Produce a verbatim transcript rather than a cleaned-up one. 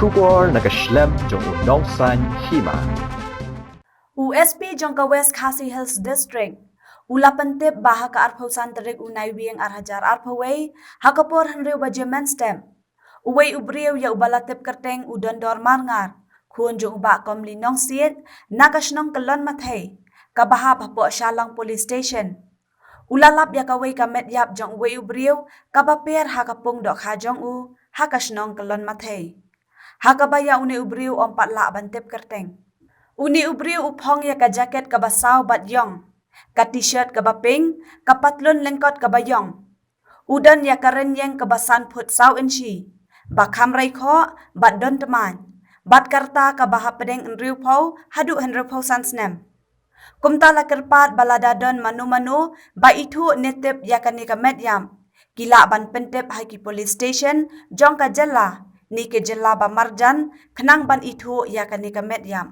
Khubor na ka shlem jong u Nongsaiñ Hima. U S P jong ka West Khasi Hills District u la pyntip ba ha ka arphew san tarik u Naiwieng ar hajar arphew wei, ha ka por hynriew baje mynstep, uwei u briew ïa uba la tip kyrteng u Dondor Marngar, khun jong u Bah Komli Nongsiej, na ka shnong Kyllon Mathei, kaba hap hapoh Shallang Police Station, u la lap ïa kawei ka met ïap jong uwei u briew kaba per ha ka pung dohkha jong u ha ka shnong Kyllon Mathei. Ha kaba ïa une u briew ym pat lah ban tip kyrteng. Une u briew u phong ïa ka jaket kaba saw bad ïong, ka t-shirt kaba pink, ka patlun lyngkot kaba ïong. U don ïa ka rynïeng kaba san phut saw inshi, ba kham rai khoh bad don tmaiñ, bad ka rta kaba hapdeng hynriewphew haduh hynriewphew san snem. Kumta la kyrpad ba lada don mano mano ba ithuh ne tip ïa kane ka met ïap, ki lah ban pyntip ha ki police station jong ka jylla ne ki jylla ba marjan khnang ban ithuh ïa kane ka met ïap.